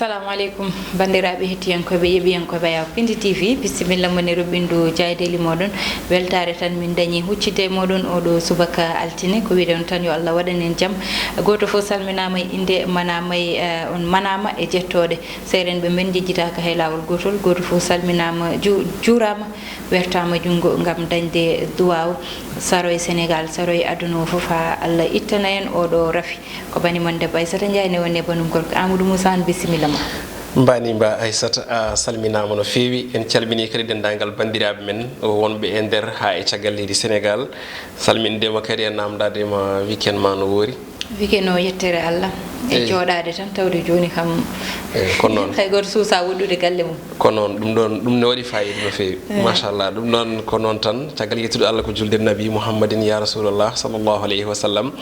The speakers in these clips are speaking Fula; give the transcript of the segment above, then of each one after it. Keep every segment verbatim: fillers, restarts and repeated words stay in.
Assalamu aleykum, banndiraaɓe hettiyankooɓe, yeɓiyankooɓe Ayaw Pindi T V, bisimilla mon e roɓɓindu jaaydeli mooɗon. Weltaare tan min dañi huccitde e mooɗon oɗo subaka altine, ko wiɗon tan yo Allah waɗan en jam. Gooto fof salminaama e innde, manaama e, eh, on manaama e jettooɗe. Seerenɓe men njejjitaaka hay laawol gootol, gooto fof salminaama, ju-, juuraama, wertaama junngo ngam dañde duwaaw, saro e Senegaal, saro e aduna o fof, haa Allah ittana en oɗo rafi. Ko bani mon debbo Aissata Ndiaye ne woni e banum gorko Amadou Moussa, on bisimilla ma. Mbani mba Aissata, a salminaama no feewi. En calminii kadi denndaangal banndiraaɓe men wonɓe e nder haa e caggal leydi Senegaal. Salmindeema kadi e naamndadeema weekend ma no woori? Weekend o yettere Allah. E Eyi. Jooɗaade tan tawde jooni kam. Eyi, ko noon. Hay gooto suusaa woɗɗude galle mum. Ko noon, ɗum ɗoon, ɗum ne waɗi faayiida no feewi. Eh. Machallah, ɗum noon ko noon tan, caggal yettude Allah ko julde Nabi Muhammadin ya Rasulallah sallallahu alayhi wa sallam.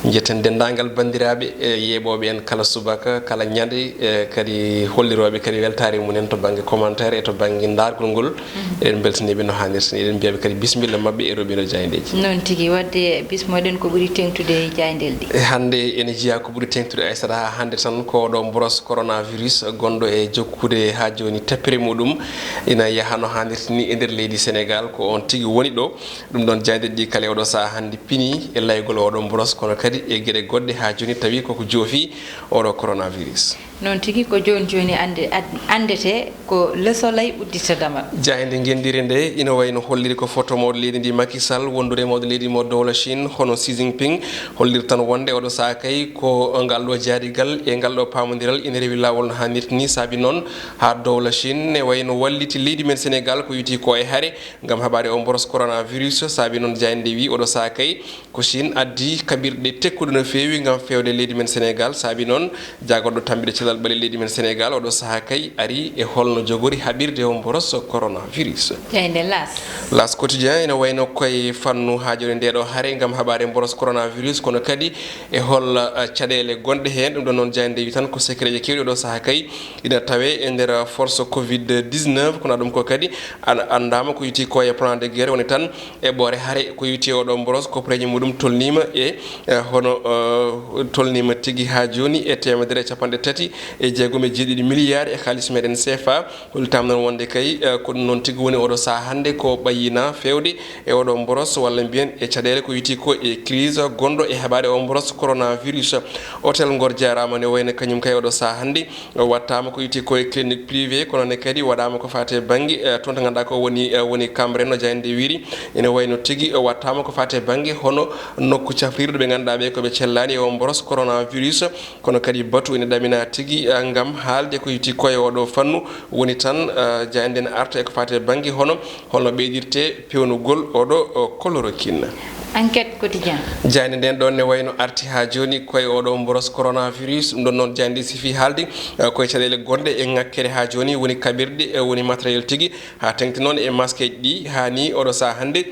Njetten denndaangal banndiraaɓe, e yeeɓooɓe en kala subaka, kala ñande, e kadi hollirooɓe kadi weltaare mum en to bannge commentaire e to bannge ndaargol ngol. Mhm. Eɗen mbeltanii ɓe no haanirta ni, eɗen mbiya ɓe kadi bisimilla maɓɓe e roɓɓindo jaayndeeji. Noon tigi, waɗde bismoɗen ko ɓuri teeŋtude e jaayndeeli ɗi. E hannde ene jeyaa ko ɓuri teeŋtude Aissata haa hannde tan ko ɗo mboros coronavirus gonɗo e jokkude haa jooni teppere muɗum ina yaha no haanirta ni e nder leydi Senegaal, ko oon tigi woni ɗo. Ɗum ɗoon jaayndeeji ɗi kala e oɗo sahaa hannde pini e laygol oɗo mboros, kono kadi e geɗe goɗɗe haa jooni tawi koko joofi oɗo coronavirus. Noon tigi, ko jooni jooni annde-, ad-, anndetee ko Le Soleil uddita damal. Jaaynde ngenndire nde ina wayi no holliri ko foto mawɗo leydi ndi Macky Sall wondude mawɗo leydi mo dowla Chine hono Xi Jinping, holliri tan wonde oɗo sahaa kay ko ngal ɗo jaadigal e ngal ɗo paamondiral ina rewi laawol no haanirta ni. Saabi noon haa dowla Chine ne wayi no walliti leydi men Senegaal ko yowiti ko e hare ngam haɓaade o mboros coronavirus. Saabi noon jaaynde nde wi oɗo sahaa kay ko Chine addi kaɓirɗe tekkuɗe no feewi ngam feewde leydi men Senegaal. Saabi noon jaagorɗo tambiɗe cellal ɓalli leydi men Senegaal oɗo sahaa kay ari e holno jogori haɓirde o mboros coronavirus. Jaaynde L'As. L'As Quotidien ina wayno koye fannu haajori nde ɗo hare ngam haɓaade mboros coronavirus, kono kadi e hol, eh, caɗeele gonɗe heen. Ɗum ɗon noon jaaynde wi tan ko secret ji keewɗi oɗo sahaa kay ina tawe e nder force covid dix-neuf, kono ɗum ko kadi an-, anndaama ko yowiti ko e plan de guerre woni tan eɓɓoore hare ko yowiti oɗo mboros, koppareeji muɗum tolniima e, eh, hono, eh, tolniima tigi haa jooni e teemedere e capanɗe tati e jeegom e jeeɗiɗi milliards e kaalis meɗen C F A. Hollitaama noon wonde kay, eh, ko ɗum noon tigi woni oɗo sahaa hannde ko ɓayyina feewde e oɗo mboros walla mbiyen e caɗeele ko yowiti ko e crise gonɗo e haɓaade o mboros coronavirus. Hôtel Ngor jaaraama ne wayno kañum kay oɗo sahaa hannde wattaama ko yowiti ko e clinique privé, kono ne kadi waɗaama ko faati e bannge, eh, toon to ngannduɗaa ko woni, eh, woni Cambérène no jaaynde wiiri. Ene wayno tigi, eh, wattaama ko faati e bannge hono nokku cafrirɗo ɓe ngannduɗaa ɓe ko ɓe cellaani e o mboros coronavirus, kono kadi batu ene ɗamina tigi, eh, ngam haalde ko yowiti ko e oɗo fannu. Woni tan, eh, jaaynde ne arta e ko faati e bannge hono holno ɓeydirte peewnugol oɗo, o, chloroquine. Enquête Quotidien. Jaaynde nden ɗon ne wayno arti haa jooni koye oɗo mboros coronavirus. Ɗum ɗon noon jaaynde sifi haalde, eh, koye caɗeele gonɗe e ŋakkere haa jooni woni kaɓirɗe, eh, woni matériel tigi, haa teŋti noon e maskeeji ɗi haa ni oɗo sahaa hannde.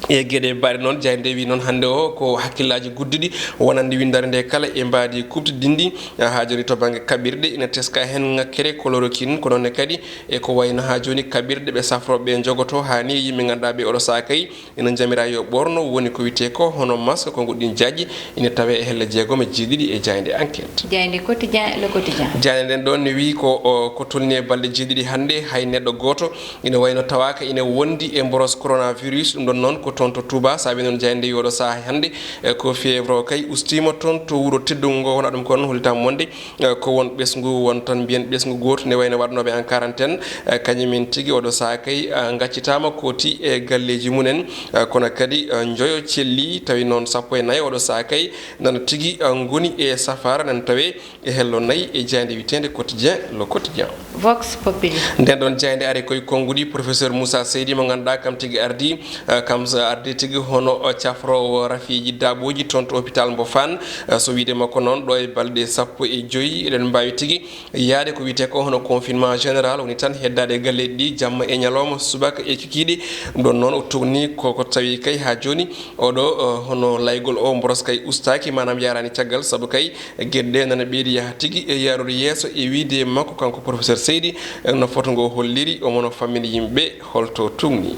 E geɗe mbaɗe noon, jaaynde wi noon hannde o ko hakkillaaji gudduɗi wonande winndere nde kala e mbaadi kuɓtidinndi. Haa jooni to bannge kaɓirɗe ina teska heen ŋakkere chloroquine, ko noon ne kadi e ko wayno haa jooni kaɓirɗe ɓe safrooɓe ɓe njogoto haa ni yimɓe ngannduɗaa ɓe oɗo sahaa kay ina njamira yo ɓoorno, woni ko wiyetee ko hono masque, ko nguɗɗin jaajji ina tawe e helle jeegom e jeeɗiɗi e jaaynde Enquête. Jaaynde Quotidien, Le Quotidien. Jaaynde nden ɗon ne wiyi ko, o, ko tolni e balɗe jeeɗiɗi hannde hay neɗɗo gooto ina wayno tawaaka ina wondi e mboros coronavirus. Ɗum ɗon noon ko toon to Touba, saabi noon jaaynde wi oɗo sahaa hannde, e, ko fièvre o kay ustiima toon to wuro teddungo ngo, wona ɗum ko noon hollitaama wonde, e, ko won ɓesngu won tan mbiyen ɓesngu gooto ne wayno waɗnooɓe en quarantaine, e, kañum en tigi oɗo sahaa kay, e, ngaccitaama kooti e galleeji mumen, e, kono kadi, e, njoyo celli tawi noon sappo e nayo oɗo sahaa kay nana tigi, e, ngoni e safaara nan tawe e hello nayi e jaaynde wiyeteende Quotidien, Le Quotidien. Vox Populi. Nden ɗon jaaynde ari koye konnguɗi professeur Moussa Seydi mo ngannduɗaa kam tigi ardi, eh, kam so ardi tigi hono, eh, cafroowo rafiiji daaɓooji toon to hôpital mbo Fann. Eh, so wiyde makko noon ɗo e balɗe sappo e joyi eɗen mbaawi tigi yaade ko wiyetee ko hono confinement général woni tan heddaade e galleeji ɗi jamma e ñalawma subaka e kikiiɗe. Ɗum ɗon noon o tugni ko, ko tawi kay haa jooni oɗo, eh, hono laygol o mboros kay ustaaki, maanaam yaaraani caggal, sabu kay geɗe ɗe nana ɓeydi yaha tigi e yaarude yeeso e wiyde makko kanko professeur Seydi, eh, no foto ngo holliri, omo no fammini yimɓe holto tugni.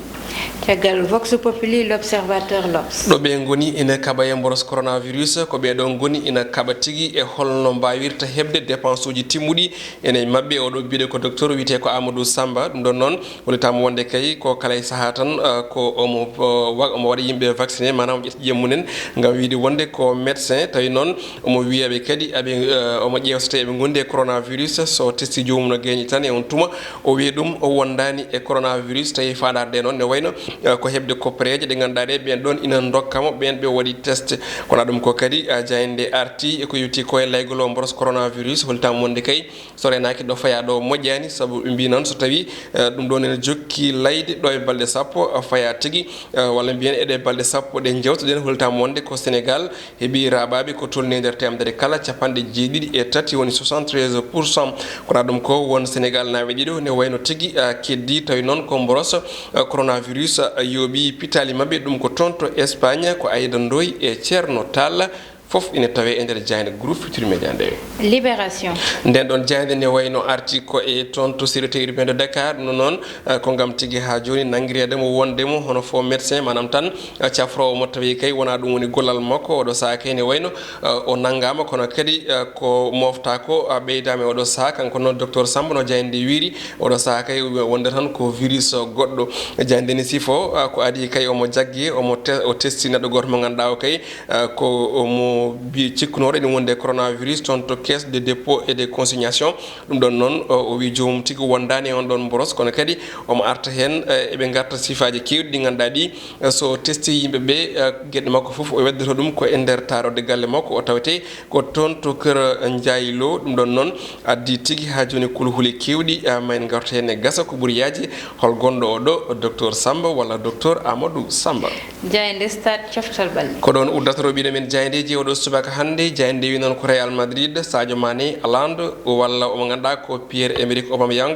Caggal Vox Populi. L'Observateur, l'Obs. Ɗo ɓe ngoni ina kaɓa e mboros coronavirus, ko ɓee ɗoo ngoni ina kaɓa tigi e holno mbaawirta heɓde dépense uji timmuɗi ene maɓɓe. Oɗo biyeɗo ko docteur wiyetee ko Amadou Samba. Ɗum ɗon noon, hollitaama wonde kay ko kala e sahaa tan, ah, ko omo, ah, wa-, omo waɗa yimɓe vacciné, maanaam ƴetta ƴiiƴam mumen, ngam wiyde wonde ko médecin. Tawi noon omo wiya ɓe kadi aɓe, ah, omo ƴeewta so tawii eɓe ngondi e coronavirus, so testi joomum no geeñi tan e on tuma, o wiya ɗum o wondaani e coronavirus. Tawi faandaare nde noon ne wayno, eh, ko heɓde koppereeje ɗe ngannduɗaa ɗe ɓeen ɗoon ina ndokka mo ɓeen ɓe waɗi test. Kono ɗum ko kadi, eh, jaaynde arti e ko yowti ko e laygol o mboros coronavirus, hollitaama wonde kay so reenaaki ɗo fayaa ɗo moƴƴaani, sabu ɓe mbii noon so tawii, eh, ɗum ɗoon ene jokki layde ɗo e balɗe sappo, eh, fayaa tigi, eh, walla mbiyen e ɗe balɗe sappo ɗe njewtuɗen, hollitaama wonde ko Sénégal heɓi raaɓaaɓe ko tolnii e nder teemedere kala capanɗe jeeɗiɗi e tati, woni soixante-treize pour cent. Kono ɗum ko won Senegaalnaaɓe ɗiɗo ne wayno tigi, ah, keddii, tawi noon ko mboros, ah, coronavirus, ah, yooɓii pitaali maɓɓe. Ɗum ko toon to Espagne, ko Aïda Ndoye e Ceerno Tall. Fof ina tawee e nder jaaynde Groupe Futurs Médias nde. Libération. Nden ɗon jaaynde ne wayno arti ko e toon to Sûreté Urbaine de Dakar. Ɗum noon, eh, ko ngam tigi haa jooni nanngireede mo, wonde mo hono faux médecin, maanaam tan, eh, cafroowo mo, tawi kay wonaa ɗum woni gollal makko. Oɗo sahaa kay ne wayno, eh, o nanngaama, kono kadi, eh, ko mooftaa ko, eh, ɓeydaama e oɗo sahaa. Kanko noon docteur Samba, no jaaynde nde wiyri, oɗo sahaa kay wonde tan ko virus goɗɗo. Jaaynde nde ne sifoo, eh, ko adii kay omo jaggi, omo te-, o testi neɗɗo gooto mo ngannduɗaa o kay, eh, ko mo bi-, cikkunooɗo ene wondi e coronavirus toon to Caisse de dépôt et de consignation. Ɗum ɗon noon, o, o wii joomum tigi wondaani e on ɗon mboros, kono kadi omo arta heen, eh, eɓe ngarta sifaaji keewɗi ɗi ngannduɗaa ɗi, eh, so testi yimɓe ɓe, eh, geɗe makko fof o weddoto ɗum ko e nder taarorde galle makko, o tawetee ko toon to Kër Ndiaye Lo. Ɗum ɗon noon addi tigi haa jooni kulhuli keewɗi, eh, ma en ngartu heen e gasa ko ɓuri yaaji, hol gonɗo o ɗo, docteur Samba walla docteur Amadou Samba? Jaaynde Stade, coftal ɓalli. Ko ɗoon uddata roɓiiɗo men jaayndeeji oɗo subaka hannde. Jaaynde wi noon ko Real Madrid, Sadio Mané, Haaland, walla omo ngannduɗaa ko Pierre-Emerick Aubameyang,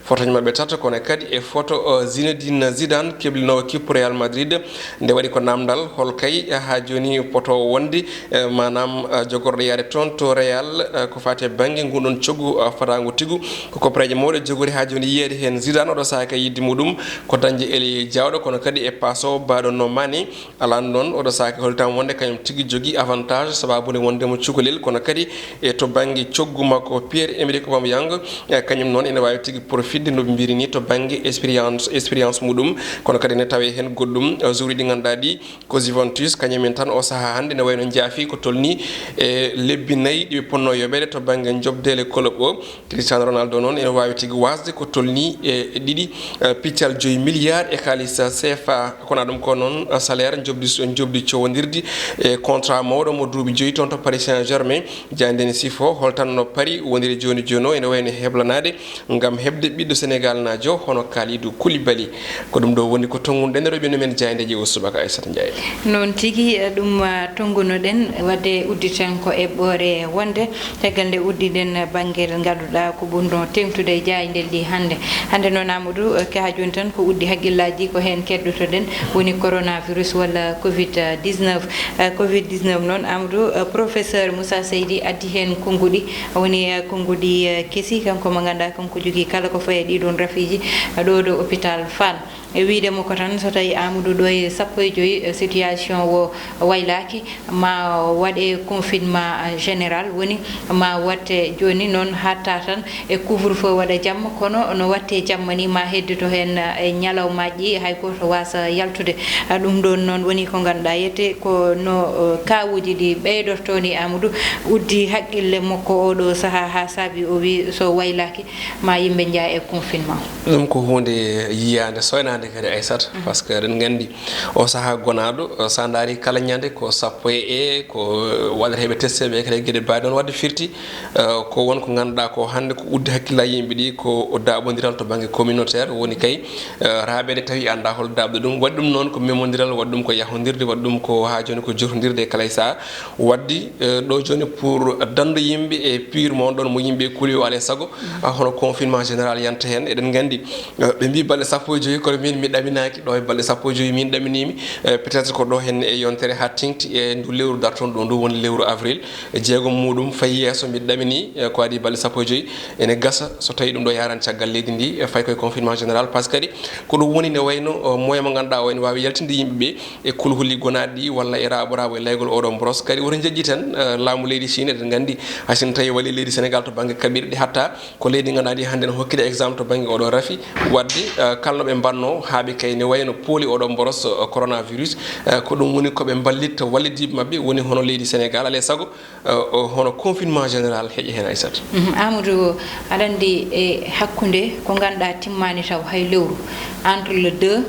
fotoji maɓɓe tata, kono kadi e foto, uh, Zinedine Zidane, keblinoowo kippu Real Madrid. Nde waɗi ko naamndal, hol kay haa jooni poto wonde, eh, maanaam, eh, jogorɗo yaade toon to Real, eh, ko faati e bannge ngun ɗon coggu, eh, fataangu tigu. Ko koppareeje mawɗe jogori haa jooni yiyeede heen. Zidane oɗo sahaa kay yidde muɗum ko dañde ailier jaawɗo, kono kadi e passe o baaɗo no Mané. Haaland noon, oɗo sahaa kay hollitaama wonde kañum tigi jogii avantage, sabaabu nde wonde mo cukalel, kono kadi e to bannge coggu makko Pierre-Emerick Aubameyang, eh, kañum noon ene waawi tigi profitde no ɓe mbiri ni to bannge expérience, expérience muɗum, kono kadi ene tawee heen goɗɗum, eh, joueur uji ɗi ngannduɗaa ɗi ko Juventus, kañum en tan o sahaa hannde ne wayno njaafi ko tolnii e lebbi nayi ɗi ɓe potnoo yoɓeede to bannge njoɓdeele club o. Cristiano Ronaldo noon ene waawi tigi waasde ko tolnii e ɗiɗi, eh, piccal joyi milliard e kaalis C F A. Kono ɗum ko noon, eh, salaire njoɓdi, njoɓdi cowandirdi e contrat mawɗo mo duuɓi joyi toon to Paris Saint-Germain. Jaaynde ne sifoo hol tan no Paris woniri jooni jooni o, ene wayno heblanaade ngam heɓde ɓiɗɗo Senegaalnaajo hono Kalidou Koulibaly. Ko ɗum ɗo woni ko tonngunoɗen e roɓiiɗo men jaayndeeji o subaka, Aissata Ndiaye. Noon tigi, eh, ɗum, ah, tonngunoɗen, waɗde udditen ko eɓɓoore wonde, caggal nde uddiɗen bannge ngannduɗaa ko ɓurnoo teeŋtude e jaayndeeji ɗi hannde. Hannde noon, Amadou, eh, ko haa jooni tan ko uddi hakkillaaji ko heen keddotoɗen, woni coronavirus walla covid dix-neuf. Eh, covid dix-neuf noon, Amadou, eh, professeur Moussa Seydi addi heen konnguɗi, woni, eh, konnguɗi, eh, kesi, kanko mo ngannduɗaa kanko jogii kala ko fayi e ɗii ɗoon rafiiji, eh, ɗo ɗo hôpital Fann. E wiyde mo ko tan so tawii Amadou ɗo e sappo e joyi, eh, situation o waylaaki, ma waɗe confinement, eh, général, woni ma watte jooni noon hatta tan e couvre-feu waɗa jamma, kono no watte jamma ni ma heddito heen, eh, e ñalawmaaji ɗi hay gooto waasa yaltude. Ah, ɗum ɗoon noon woni ko ngannduɗaa yette ko no, eh, kaawuuji ɗi ɓeydortoo ni, Amadou uddi hakkille makko oo ɗoo sahaa haa saabi o wii so waylaaki ma yimɓe njaha e confinement. Ɗum ko huunde yiyaande, soynaande kadi, Aissata, par ce que eɗen nganndi o sahaa gonaaɗo, so a ndaari kala ñande ko sappo e, e ko waɗata heɓe testé ɓe kadi e geɗe baaɗe noon. Waɗde firti, eh, ko won ko ngannduɗaa ko hannde ko uddi hakkillaaji yimɓe ɗi ko daaɓondiral to bannge communautaire, woni kay, eh, raaɓeede tawi anndaa hol daaɓde ɗum. Waɗi ɗum noon ko memondiral, waɗi ɗum ko yahondirde, waɗi ɗum ko haa jooni ko jotondirde e kala e sahaa. Waɗde, eh, ɗo jooni pour danndu yimɓe e pur mo on ɗon mo yimɓe kuuli o alaa e sago, ah, hono confinement général yanta heen. Eɗen nganndi, eh, ɓe mbii balɗe sappo e joyi kono min Mi ɗaminaaki ɗo e balɗe sappo e joyi, min ɗaminii mi. Eh, peut-être ko ɗo henne e yontere haa teŋti e ndu lewru dartoon ɗo, ndu woni lewru avril. E jeegom muuɗum fayi yeeso, mi ɗaminii, eh, ko adii balɗe sappo e joyi. Ene gasa so tawii ɗum ɗo yaran caggal leydi ndi, eh, fayi koye confinement général. Par ce que kadi ko ɗum woni ne wayno, oh, moyen mo ngannduɗaa o ene waawi yaltinde yimɓe ɓe e kulhuli gonaaɗi ɗi walla e raaɓo raaɓo e laygol oɗo mboros. Kadi woto njejji tan, eh, laamu leydi Chine, eɗen nganndi hay sinno tawii wali leydi Sénégal to bannge kaɓirɗe, hatta ko leydi ngannduɗaa ndi hannde no hokkita exemple to bannge oɗo rafi. Waɗde, eh, kala no ɓe mbanno haa ɓe kay ne wayno pooli oɗo mboros, eh, coronavirus, eh, ko ɗum woni ko ɓe mballitta wallidiiɓe maɓɓe woni hono leydi Sénégal. Alaa e sago, eh, o, hono confinement général heƴa heen, Aissata. Mhm. Amadou, aɗa anndi e hakkunde ko ngannduɗaa timmaani taw hay lewru, entre le deux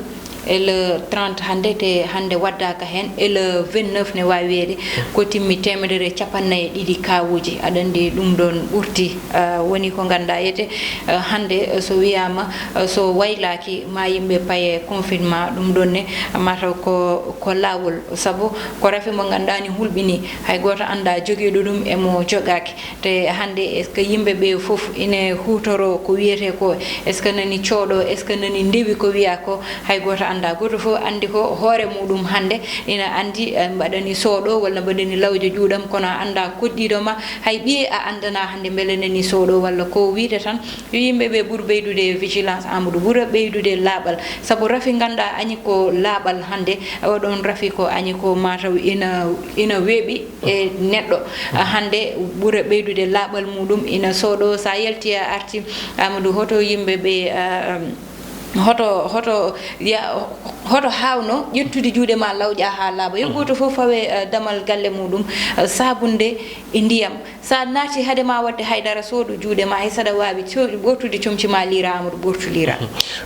e le trente hannde, te hannde waɗdaaka heen, e le vingt-neuf ne waawi wiyeede ko timmi teemedere e cappannayi e ɗiɗi kaawuuji. Aɗa anndi ɗum ɗoon ɓurti, ah, woni ko ngannduɗaa yete, ah, hannde, ah, so wiyaama, ah, so waylaaki ma yimɓe paye confinement, ɗum ɗoon ne mataw ko, ko laawol. Sabu ko rafi mo ngannduɗaa ni hulɓinii, hay gooto anndaa jogiiɗo ɗum e mo jogaaki. Te hannde, est-ce que yimɓe ɓe fof ine huutoro ko wiyetee ko? Est-ce que nani cooɗo? Est-ce que nani ndewi ko wiyaa ko? Hay gooto anndaa. Gooto fof anndi ko hoore muuɗum hannde ina anndi, eh, mbaɗani sooɗo walla mbaɗani lawƴo ƴuuɗam, kono a anndaa koɗdiiɗo ma. Hay ɓiye a anndanaa hannde mbele nani sooɗo walla ko wiyde tan. Yo yimɓe ɓe ɓur ɓeydude vigilance, Amadou, ɓura ɓeydude laaɓal. Sabu rafi ngannduɗaa añi ko laaɓal hannde, oɗon rafi ko añi ko mataw ina, ina weeɓi e neɗɗo. Ah, hannde ɓura ɓeydude laaɓal muuɗum, ina sooɗo. So a yalti a arti, Amadou, hoto yimɓe ɓe, ah, hoto, hoto ya-, hoto haawno ƴettude juuɗe ma lawƴa haa laaɓa. Yo gooto fof fawe, ah, damal galle muuɗum, ah, saabunde e ndiyam. So a naati hade ma waɗde haydara, soodu juuɗe ma, hay saɗa waawi co-, ɓortude comci ma liira, Amadou, ɓortu liira.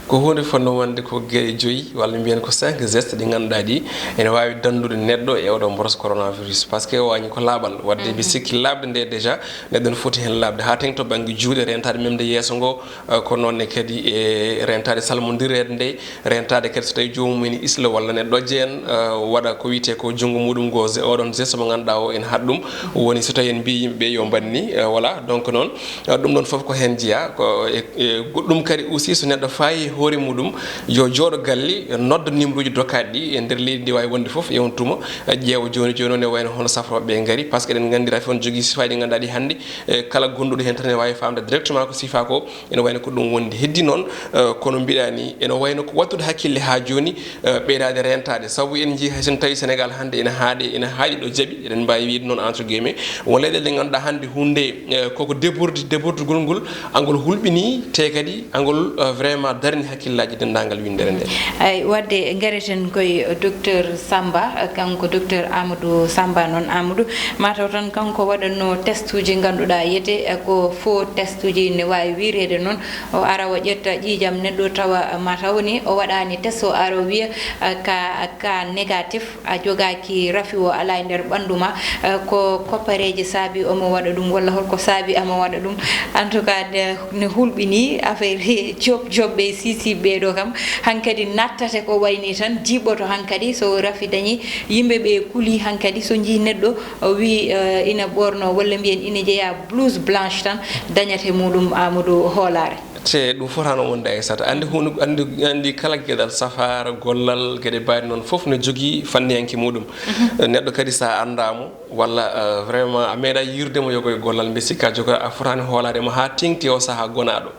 Ko huunde fotnoo wonde ko geɗe joyi, walla mbiyen ko cinq gestes ɗi ngannduɗaa ɗi ene waawi danndude neɗɗo e oɗo mboros coronavirus. Par ce que o añi ko laaɓal. Waɗde mbi sikki laaɓde nde déjà, neɗɗo ne foti heen laaɓde. Haa teŋ to bannge juuɗe, rentaade memde yeeso ngo, eh, ko noon ne kadi e rentaade salmondireede nde, rentaade kadi so tawii joomum ene isla walla ne ɗojja en, eh, waɗa ko wiyetee ko junngo muuɗum ngo, ze-, oɗon geste mo ngannduɗaa o ene haɗa ɗum. Woni so tawii en mbii yimɓe ɓe yo mbaɗ ni, eh, voilà. Donc noon, eh, ɗum ɗoon fof ko heen jeyaa. Ko e, e goɗɗum kadi aussi, so neɗɗo faayi hoore muuɗum, yo jooɗo galle, nodda numéro uji dokkaaɗi ɗi e nder leydi ndi waawi wonde fof, yewna tuma, eh, ƴeewa jooni jooni o ne wayno hono safrooɓe ɓe ngari. Par ce que eɗen nganndi rafi o ne jogii sifaaji ɗi ngannduɗaa ɗi hannde, eh, kala gonɗuɗo heen tan ene waawi faamde directement ko sifaa ko. Ene wayno ko ɗum wondi. Heddi noon, eh, kono mbiɗa ni, ene wayno ko wattude hakkille haa jooni, eh, ɓeydaade rentaade. Sabu en njii hay so tawii Sénégal hannde ene haaɗi, ene haaɗi ɗo jaaɓi, eɗen mbaawi wiyde noon entre guillemets. Won leyɗeele ɗe ngannduɗaa hannde huunde, eh, koko débordi, débordigol ngol, angol hulɓinii, te kadi angol, eh, vraiment darni hakkillaaji denndaangal winndere nde. Ay, waɗde ngareten koye docteur Samba, kanko docteur Amadou Samba noon. Amadou, mataw tan kanko waɗatno testuuji ngannduɗaa yete, eh, ko faux testuuji ne waawi wiireede noon. O ara o ƴetta ƴiiƴam neɗɗo tawa, eh, mataw ni o waɗaani test, o ara o wiya, eh, ka, ka négatif, a jogaaki rafi o alaa e nder ɓanndu ma. Eh, ko koppareeje saabi omo waɗa ɗum walla holko saabi amo waɗa ɗum? En tout cas, ne, ne hulɓinii affaire job, job ɓe sisi ɓe ɗo kam. Hankadi nattate ko wayni tan, jiiɓoto hankadi so rafi dañi. Yimɓe ɓe kuli hankadi so njii neɗɗo o wii, eh, ina ɓorno walla mbiyen ina jeyaa blouse blanche tan, dañate muuɗum Amadou hoolaare. Te ɗum fotaano wonde, Aissata. Anndi huunde, anndi, anndi kala geɗal safaara, gollal, geɗe mbayɗe noon fof ne jogii fanniyanke muuɗum. Neɗɗo kadi so a anndaa mo, walla, eh, vraiment a meeɗaa yiirude mo yogo e gollal, mbi sikka jogo a fotaani hoolaade mo haa teŋti o sahaa gonaaɗo.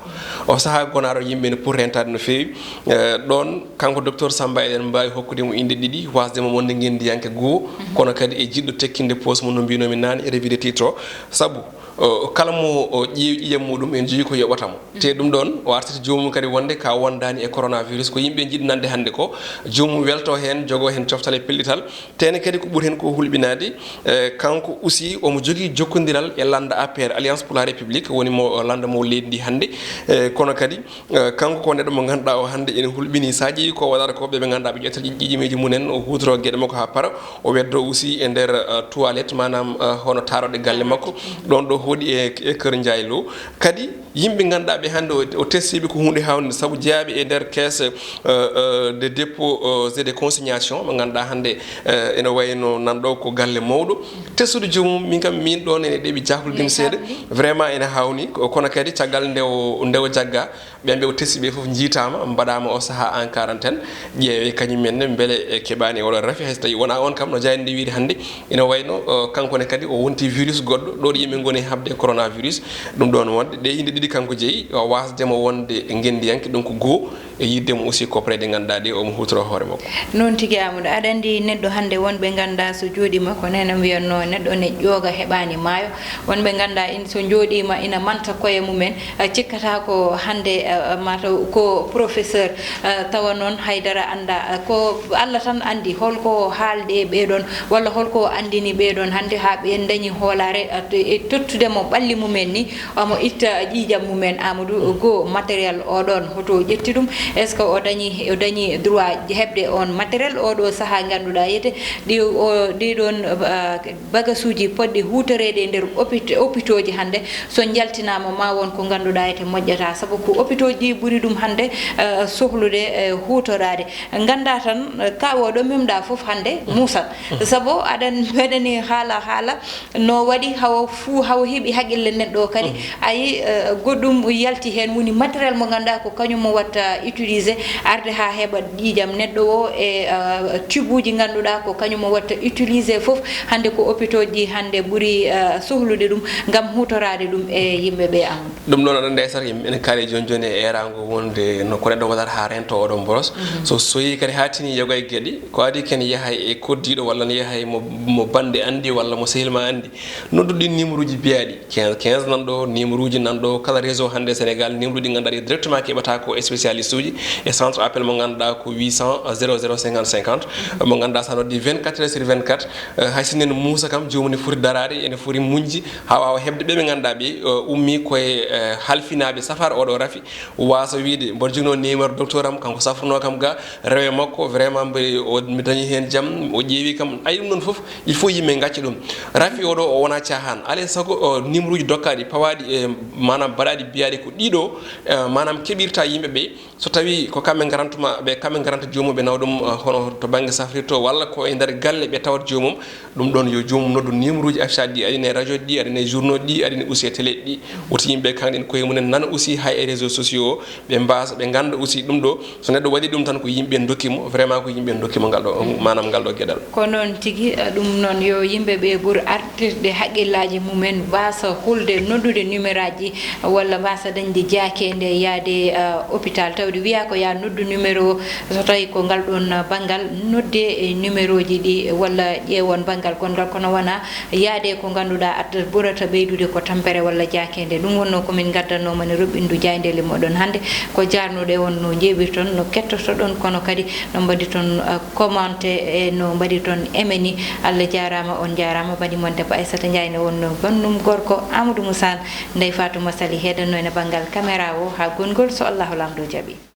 O sahaa gonaaɗo yimɓe ne poti rentaade no feewi. Eh, ɗoon kanko docteur Samba eɗen mbaawi hokkude mo innde ɗiɗi, waasde mo wonde ngenndiyanke goo, kono kadi e jiɗɗo tekkinde poos mum no mbiinoomi naane e revue de titre o. Sabu o, kala mo o ƴeewi ƴiiƴam muuɗum, en njogii ko yoɓata mo. Te ɗum ɗoon, o artirta joomum kadi wonde ka wondaani e coronavirus, ko yimɓe njiɗi nande hannde ko, joomum welto heen, jogo heen coftal e pellital. Te ne kadi ko ɓuri heen ko hulɓinaade, eh, kanko aussi omo jogii jokkondiral e lannda A P R, Alliance pour la République, woni mo, lannda mo leydi ndi hannde. Eh, kono kadi, eh, kanko ko neɗɗo mo ngannduɗaa o hannde ene hulɓinii. So a ƴeewi ko waɗata ko, ɓe ɓe ngannduɗaa ɓe ƴetta ƴi-, ƴiiƴameeji mum en, o huutoroo geɗe makko haa para, o weddo aussi e nder, eh, toilette, maanaam, eh, hono taaroɗe galle makko. Ɗoon ɗo Hoɗi e, e Kër Ndiaye Lo. Kadi yimɓe ngannduɗaa ɓe hannde o, o testiiɓe ko huunde hawnde, sabu jeyaaɓe e nder caisse, euh, euh, de dépôt, euh, et de consignation, ɓe ngannduɗaa hannde, euh, ene wayno nan ɗo ko galle mawɗo. Testude joomum, min kam, min ɗon ene ɗeɓi jahlude mi seeɗa. Vraiment ene hawni, ko-, kono kadi caggal nde o, nde o jagga, ɓen ɓe o testi ɓe fof njiitaama, mbaɗaama o sahaa en quarantaine, ƴeewe kañum en ne mbele e keɓaani oɗo rafi, hay so tawi wonaa on kam no jayande wiide hannde, ene wayno, o, kanko ne kadi o wonti virus goɗɗo, ɗo ɗo yimɓe ngoni haɓde coronavirus, ɗum ɗon wonde ɗe inde ɗiɗi kanko jeyi, o wasde mo wonde ngenndiyanke, donc goo e yidde mo aussi coprette ɗe ngannduɗaa ɗe omo huutoro hoore makko. Noon tigi, Amadou, aɗa anndi neɗɗo hannde wonɓe ngannduɗaa so jooɗiima ko neene mbiyatnoo neɗɗo ne ƴooga heɓaani maayo, wonɓe ngannduɗaa in so njooɗiima ina manta koye mumen, eh, cikkata ko hannde, eh, mataw ko professeur, eh, tawa noon haydara annda, eh, ko Allah tan anndi holko haalde e ɓee ɗoon walla holko anndini ɓee ɗoon hannde haa ɓe dañi hoolaare, eh, to-, e tottude mo ɓalli mumen ni, omo itta ƴiiƴam mumen. Amadou, goo matériel o ɗoon hoto o ƴetti ɗum? Est-ce que o dañi, o dañi droit heɓde on matériel o ɗo sahaa ngannduɗaa yete ɗi, o, ɗi ɗoon, eh, bagasuuji potɗi huutoreede e nder hôpit-, hôpitaux ji hannde, so njaltinaama ma won ko ngannduɗaa ete moƴƴata, sabu ko hôpitaux ji ɓuri ɗum hannde, eh, sohlude, eh, huutoraade. Nganndaa tan, eh, ka o ɗo memɗa fof hannde muusat. Sabu aɗa waɗani haala, haala no waɗi hawa fuu, hawa heɓi haqqille neɗɗo o kadi. Ayi, eh, goɗɗum yalti heen, woni matériel mo ngannduɗaa ko kañum mo watta utiliser, arde haa heɓa ƴiiƴam neɗɗo o e, eh, tube uji ngannduɗaa ko kañum o watta utiliser fof. Hannde ko hôpitaux ji hannde ɓuri, eh, sohlude ɗum ngam huutoraade ɗum e yimɓe ɓe, Amadou. Ɗum noon, aɗa anndi, Aysata, yimɓe ene kaali jooni jooni e eeraango wonde no ko neɗɗo waɗata haa rento oɗo mboros. So soyi kadi haa tini yoga e geɗe, ko adii ken yahay e koddiiɗo walla ne yahay mo, mo bannde anndi walla mo sehil ma anndi. Noddu ɗin numéro uji biyaaɗi, quinze quinze nan ɗo, numéro uji nan ɗo, kala réseau hannde Sénégal, numéro ɗi ngannduɗaa ɗi directement keɓata ko spécialiste uji e centre appel mo ngannduɗaa ko huit cent zéro zéro cinquante cinquante, mo ngannduɗaa sa noddi vingt-quatre heures sur vingt-quatre, eh, hay sinno ene muusa kam, joomum ne foti daraade, ene foti muñde, haa waawa heɓde ɓe ɓe ngannduɗaa ɓe, eh, ummii koye, eh, halfinaaɓe safar oɗo rafi, waasa wiide, mboɗo joginoo numéro docteur am, kanko safrunoo kam ga, rewe makko, vraiment, mbe-, o, mi dañi heen jam, o ƴeewi kam. Ayi, ɗum ɗon fof, il faut yimɓe ngacca ɗum. Rafi oɗo, o wonaa caahaan. Alaa e sago, o, numéro uji dokkaaɗi, pawaaɗi, e, maanaam, mbaɗaaɗi, biyaaɗi ko ɗiɗo, e, maanaam, keɓirta yimɓe ɓe. So tawii ko kamɓe ngarantuma, ɓe, kamɓe ngaranta joomum, ɓe nawa ɗum, eh, hono to bannge safrirto walla ko e nder galle ɓe tawat joomum, ɗum ɗoon yo joomum noddu numéro uji affichaaɗi ɗi, aɗa ene e radio ji ɗi, aɗa ene e journaux ji ɗi, aɗa ene aussi e télé ji ɗi. Woti yimɓe kaŋɗen koye mumen nana aussi hay e réseaux sociaux, ɓe mbaasa, ɓe ngannda aussi ɗum ɗo. So neɗɗo waɗi ɗum tan ko yimɓe ndokki mo, vraiment ko yimɓe ndokki mo ngal ɗo, maanaam ngal ɗo geɗal. Ko noon tigi, eh, ɗum noon yo yimɓe ɓe ɓur artirde haqqillaaji mumen, mbaasa hulde noddude numéro ji walla mbaasa dañde jaakeende yaade, eh, hôpital, tawde wiyaa ko yaa noddu numéro, so tawii ko ngal ɗoon banngal, nodde e numéro ji ɗi walla ƴeewon banngal gonngal, kono wonaa yaade ko ngannduɗaa aɗa ɓurata ɓeydude ko tampere walla jaakeende. Ɗum wonnoo ko min ngaddanoo mani roɓɓindu jaayndeele moɗon hannde. Ko jaarnuɗe on no njeeɓirton, no kettotoɗon, kono kadi no mbaɗirton, eh, commenté e no mbaɗirton aimé ni. Allah jaaraama, on njaaraama. Bani mon debbo Aissata Ndiaye ne wonnoo banndum gorko Amadou Moussa, Ndeye Fatouma Sali heedannoo ene banngal caméra o haa gonngol, so Allahu Laamɗo jaɓi.